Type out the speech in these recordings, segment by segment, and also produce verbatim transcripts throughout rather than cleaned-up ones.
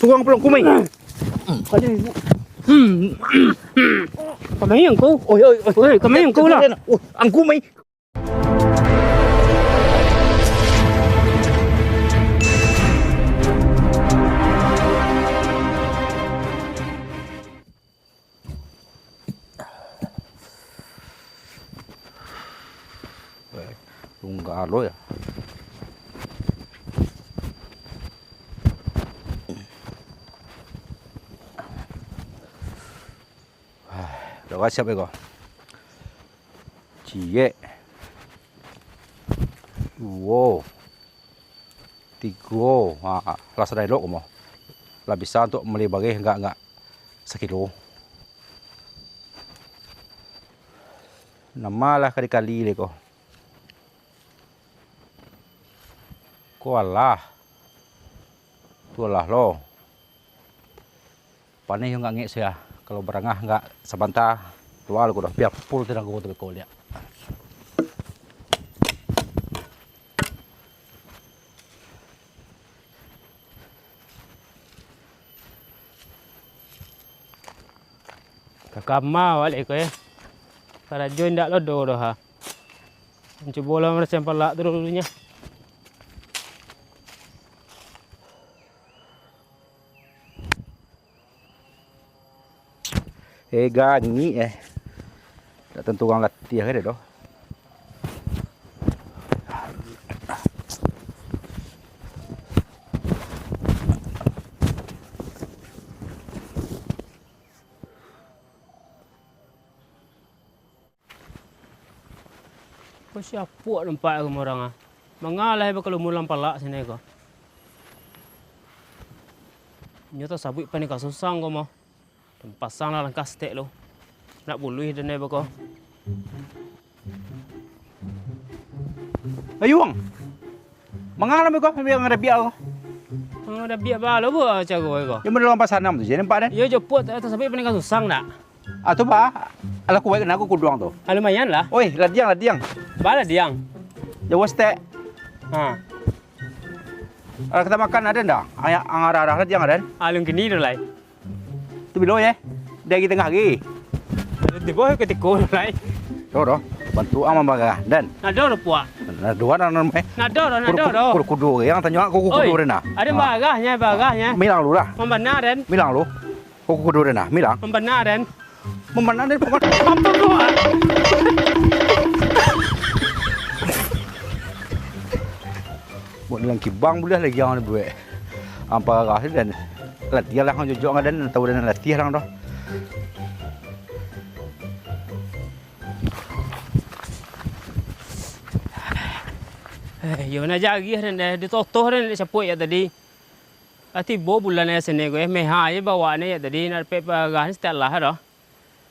Tuang pulang kumai. Hmm. Kamai angku. Oi, oi, oi. Oi, kamai angku lah. Oh, angku mai. Tungga lo ya. Dah siap ya ko. Ciek. Duo. Tigo. Ha, lah sadai elok ko mah. Lah bisa untuk mali bareh agak-agak sakilo. Namo lah kali-kali le ko. Ko alah. Tu alah lo. Paneh yo ngak-ngek sia. Kalau barangah ngak sabanta, kaluar ko dah. Bia full tanago tu beko liak. Ka kama baliak ko, eh. Karajo indak lo do doh, ha. Cubo lah marasiahan palak tu dulunyo. Eh, gangik, eh. Ndak tantu urang latiah ka doh. Ko siapuak nampak ko urang ah. Mangalah bakalumuran palak sini ko. Nyo tasabuik paneh ka susang ko mah. Dan pasang lah langkah setek lo. Nak buluih dan bako. Ayuang. Mangalah bako, biak ngarabiak ko. Ngarabiak balo buah caro ko. Yang mana dalam pasanam tu, jadi nampak dan? Iyo jopot tasabuik paneh ka susang nak. Ah, tu, Pak. Alah kuaik kena aku kuduang tu. Ah, lumayan lah. Oi, ladiang, ladiang. Ba ladiang. Jauh setek. Ha. Alah kita makan ada ndak? Ayak ang arah-arah ladiang ada. Alun kini tu lai. Tu bilo ye. Dia lagi tengah lagi. Di bawah ketiko tu lai. Yo doh. Bantu ang mambarah dan. Nado doh puak. Nah, dua nang eh. Nado doh, nado doh. Kudu, kudu, kudu, yang tanyo aku kudu Oi, den nah. Ada barahnya, barahnya. Milang lu lah. Mambana den. Milang lu. Kok kudu den nah, milang? Mambana den. Mambana den pokok. Apa tu? Buat dalam kibang buliah lagi yang buat. Ampa rah dan latiah lah jojok ngadan tahu dan latiah lang doh. Eh, yo nak jagih den deh, ditotoh den dek sapuik ya tadi. Lah tibo bulan ayah sini ko, eh, meha aja bawa ni ya tadi, nak dapek parah ni setiap lah doh.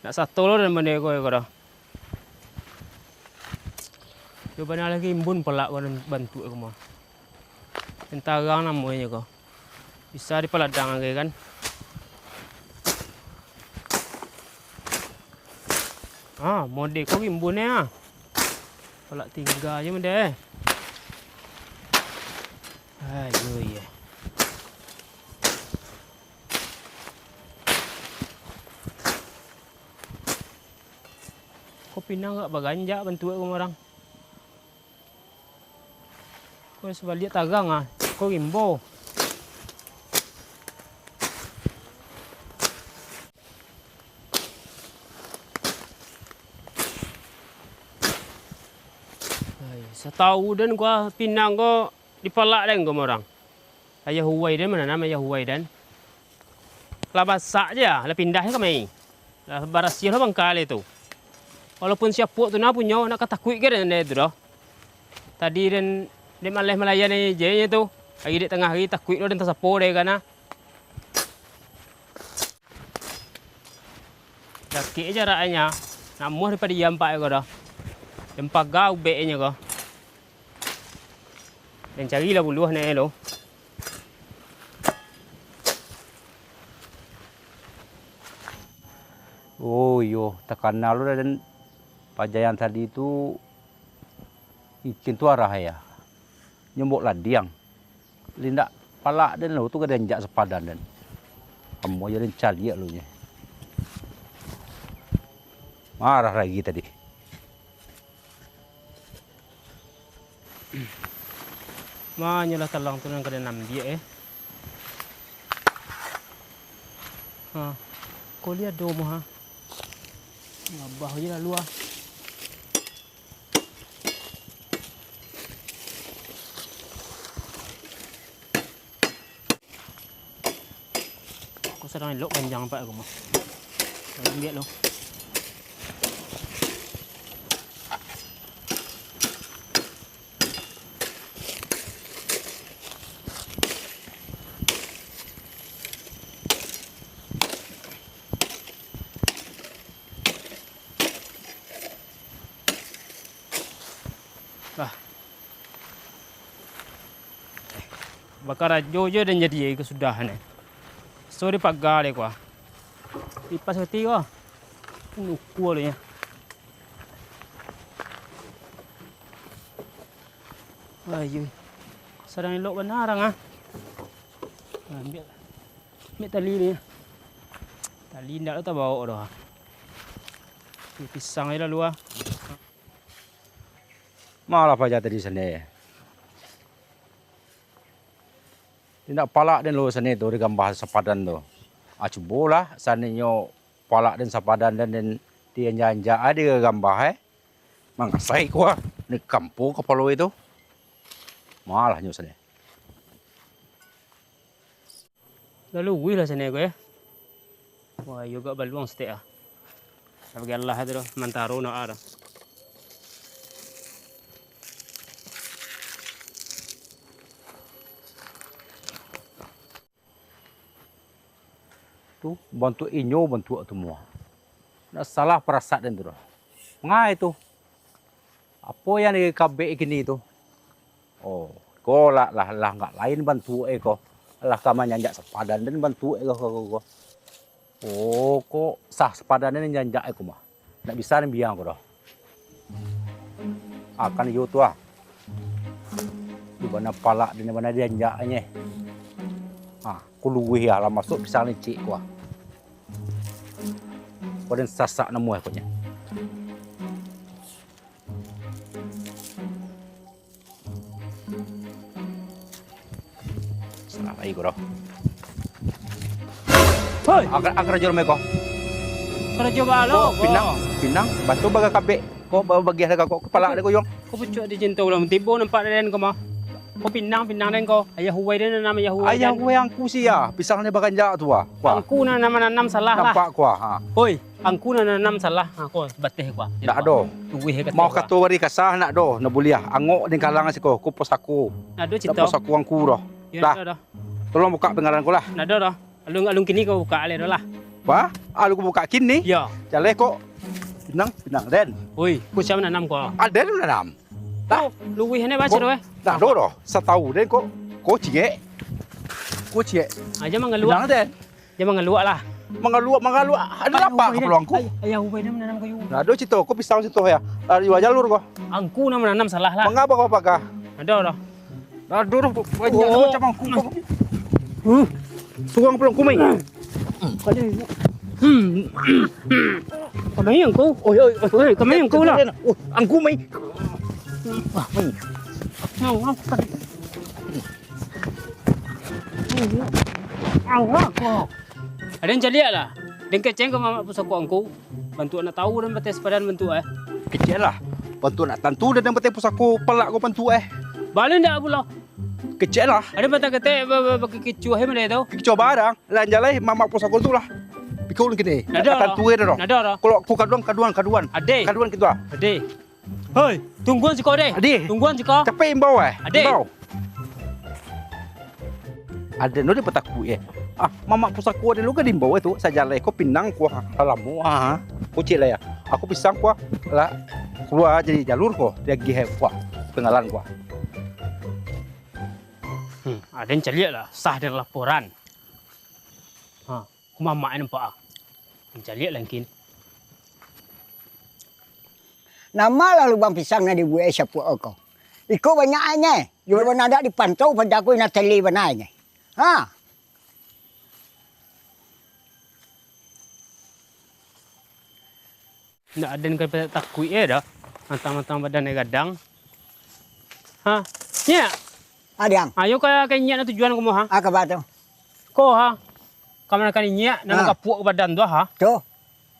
Nak sato lo dan benda ko, ko doh. Yo bana lagi imbun palak ko bantuak ko mah. Entarang namonyo ko. Bisa dipaladang lagi kan. Ah, mode ko imbun ya. Palak tingga aja mode. Ayo ye. Ko pinang agak baganjak bantuak ko urang. Ko sabaliak tarang ah, ko rimbo. Ai, satau den ko pinang ko dipalak den ko urang. Ayah uwai den, mananam ayah uwai den. Lah basak je, lah pindah je kami. Lah barasiah lah bangkale tu. Walaupun siapuak tu nah punyo, nak ka takuik ke den tu doh. Tadi den, dek maleh malayan je tu. Ari dek tangah ari takuik lo den tasapo dek kana. Dakek jaraknyo, nak muah daripada iya ampak ko doh. Den paga ubeknyo ko. Den carilah buluah nyo lo. Oh iyo, takana lo den paja yang tadi tu, icin tu arah ya. Nyombok ladiang. Lindak palak den lo tu ka dianjak sapadan den. Amuah jadi caliak lu nyo. Marah lagi tadi. Manyolah talang tu nan ka den ambiak, eh. Ha. Ko liek do mah, ha. Ngabah je lalu, ah. Ko sadang elok panjang apak ko mah. Ambiak lo. Bah. Bakarajo jo den jadi ko sudah ne. So dipaga deh ko. Lipas kati ko. Nukua deh nyo. Ayo. Sadang elok bana arang, ah. Ambiak. Ambiak tali deh. Tali indak lo tabao doh. Pisang ajo lalu, ah. Malah paja tadi sane. Indak palak den lo sane tu digambah sapadan tu. Ah, cubolah sanenyo palak den sapadan den, den dianjak-anjak ai digambah, eh. Mangasai kuah, ni kampo kapalo itu. Malah nyo sane. Lalu wih lah sane ko, eh. Wah, iyo gak baluang saketek ah. Tapi Allah tu doh, mantaro nak ah doh. Tu, bantuak inyo bantuak tu mua. Ndak salah parasak den tu doh. Ngai tu. Apo yang dikabek kini tu? Oh, ko lah, lah, lah ndak lain bantuak e ko. Lah ka manyanjak sapadan den bantuak e ko, ko, ko, ko. Oh, ko sah sapadan den nyanjak e ko mah. Ndak bisa den biang ko doh. Ah, kan iyo tu ah. Di bana palak den, di bana dianjak nye. Ah, ko luweh ah, lah masuak pisang licik ko ah. Ko den sasak namuah ko nye. Salah lai ko doh. Hoi! Akar, akar karajo ramai ko. Karajo balo ko. Pinang, pinang, batu bagakabek. Ko ba-, bagiah dah ko, kapalo dah goyong. Ko pucuak di cinto ulang tibo nampak den ko mah. Ko pinang, pinang den ko. Ayah uwai den nanam ayah uwai. Ayah uwai angku sia, pisang ni baranjak tu ah. Kuah. Angku nan nanam salah lah. Nampak kuah, ha. Hoi. Angku nan nanam salah, ha, ko bateh ko. Ndak ado. Tuwih ka. Mau kato bari kasah ndak ado, ndak buliah. Angok den kalang siko, ko pusako. Ndak ado cito. Pusako angku doh. Yo, lah. Ndak ado. Tolong buka pangaran ko lah. Ndak ado doh. Alun, alun kini ko buka alai doh lah. Wah, alun ko buka kini? Yo. Jaleh ko. Pinang, pinang den. Oi, ko sia nanam ko? Aden nanam. Lah. Luwih ne baco doh, eh. Ndak ado doh. Satau den ko. Ko ciek. Ko ciek. Aja mangaluak. Pinang den. Jan mangaluak lah. Mangaluak, mangaluak. Ado apo kapalo angku? Ayah uwai ni mananam kayu. Nah, ado cito, ko pisang cito ya. Lah, dua jalur ko. Angku nan mananam salah lah. Mangapa ko paga? Ado lah. Ado lah, banyak macam angku ko. Huh. Surang kapalo angku mai. Hmm. Kamai angku. Oi, oi, oi. Oi, kamai angku lah. Oh, angku mai. Wah, mai. Nah, wah. Awak ko. Aden caliak lah. Den kecek ka mamak pusako angku. Bantuak nak tau den bateh sapadan bantuak, eh. Kecek lah. Bantuak nak tantu den bateh pusako palak ko bantuak, eh. Balen dak pulo. Kecek lah. Aden patah ketek ba-, ba-, bakikicuah, eh, malai tu. Kicuah barang. Lah jalai mamak pusako tu lah. Pikul kini. Nado lah. Tantu, eh, dah. Nado lah. Kalau aku kaduan, kaduan, kaduan. Ade. Kaduan kita. Ade. Hoi, tungguan siko deh. Ade. Tungguan siko. Capek imbau, eh. Ade. Imbau. Aden lo dipatakuik, eh. Ah, mamak pusako aden lo ka diimbau, eh, tu. Sajalai ko pinang kuah lamo, ah. Kucik lah ya. Aku pisang kuah lah. Kalua jadi jalur ko. Diagih, eh, kuah. Pangalan kuah. Hmm, aden caliak lah. Sah den laporan. Ha. Ko mamak e nampak ah. Mancaliak langkin. Namalah lubang pisang nan dibuek sapuak ko? Iko banyak ai nye. Iyo bana dak dipantau paja ko, indak teli bana nye. Ha. Ndak ado nan ka takuik e doh. Mantang-mantang badan e gadang. Ha, Nyiak. Adiang. Ayo ka, ka Inyiak nan tujuan ko mo, ha. Ah, ka ba tu? Ko, ha. Kamanakan Inyiak nan Ah. kapuak badan tu, ha. Tu.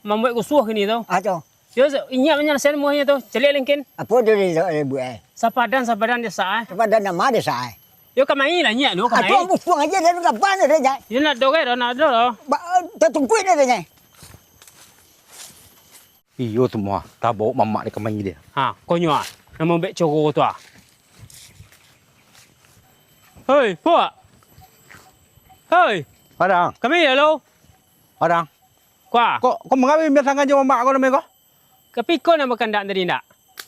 Mambuek kusuah kini tu. Ah, tu. Yo, Inyiak manyalasaian muahnyo tu. Caliak lengkin. Apo tu di, di buek, eh? Sapadan, sapadan dia sa, eh. Sapadan nama dia sa, eh? Yo, kamai lah, Nyiak, lu, Ah, tu kamai. Buang aja dia, nak ban dia, Nyiak. Yo, nak do, kan, nak do, lo. Ba, tatungkuik dia, Nyiak. Iyo tu muah, tabao mamak dek kamai dia. Ha, konyo ah. Namo bek coro tu ah. Hoi, puak. Hoi. Padang. Kami ya lo. Padang. Kua. Kok, kok mangawin biasangan jo mamak ko namo ko? Tapi ko nan bakandak tadi ndak?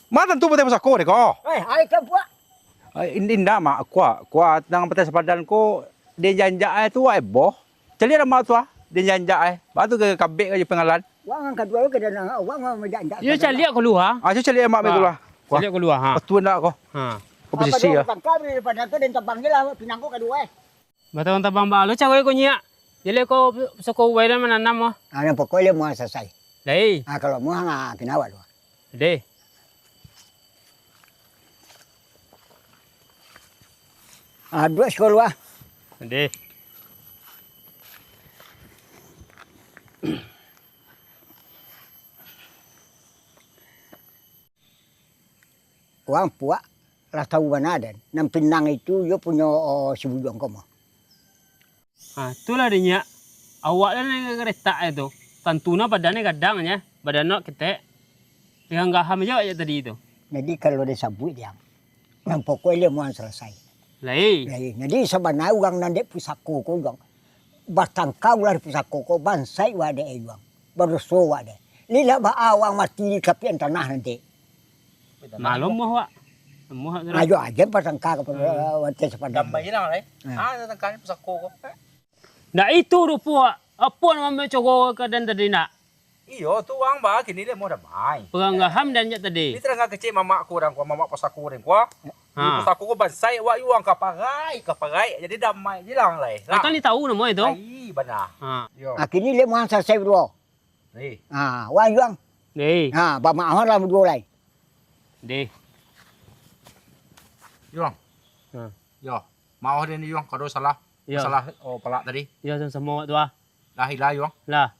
Ma tantu patai pusako dek ko. Eh, ai kan puak. Ai, in-, indak mak, kua, kua tang patai sapadan ko, dia janjak ai tu ai boh. Caliak dah mak tu ah, dia janjak ai. Batu ke kabek aja pengalan. Wang angkat dua ke dan wang wang majak-jak. Yo caliak keluar. Ah, caliak mak keluar. Caliak keluar ha. Betul ndak ko? Ha. Ko posisi ah. Tangkap ni pada tu dan tabang je lah pinang ko kedua eh. Batang tabang balo caro ko Nyiak. Jadi ko soko ubai dan mananam ah. Ah, nan pokok dia muah selesai. Lai. Ah, kalau muah ah kena awak tu. Deh. Ah, duduk sekolah. Deh. Wang puak lah tahu bana den. Nan pinang itu yo punyo, oh, si Bujang ko mah. Ha, itulah dek Nyiak. Awak lah nan garetak e tu. Tantu nah badan e gadang nyo. Badan awak ketek. Dengan gaham aja awak tadi tu. Jadi kalau disabuik dia, nan pokok ilmu an selesai. Lai. Lai. Jadi sabana urang nan dek pusako ko urang. Batangka ulah di pusako ko, bansaik wak dek e urang. Badoso wak dek. Lilah baa urang mati di kapian tanah nanti. Malom muah wak. Muah tu. Ayo aja patangka ka Hmm. Wati sapadan. Damai hilang lai. Hmm. Ah, tangka ni pusako ko. Ndak itu rupo wak. Apo nan mambuek coro ka den tadi ndak? Iyo, tu wang ba kini le muah damai. Perang gaham dan jak tadi. Ni terangah kecik mamak ko dan ko, mamak pusako den ko. Ha. Ni pusako ko bansaik wak yuang ka parai, ka parai. Jadi damai hilang lai. Lah. Kan ni tahu namo itu? Ai, bana. Ha. Yo. Ah, kini le muah selesai berdua. Deh. Ah, wang yuang. Deh. Ah, bamaaf lah berdua lai. Deh. Yuang. Ha. Yo, maaf deh ni yuang, kado salah. Yo. Salah, oh, palak tadi. Yo, sama-sama wak tu ah. Lah, ilah yuang. Lah.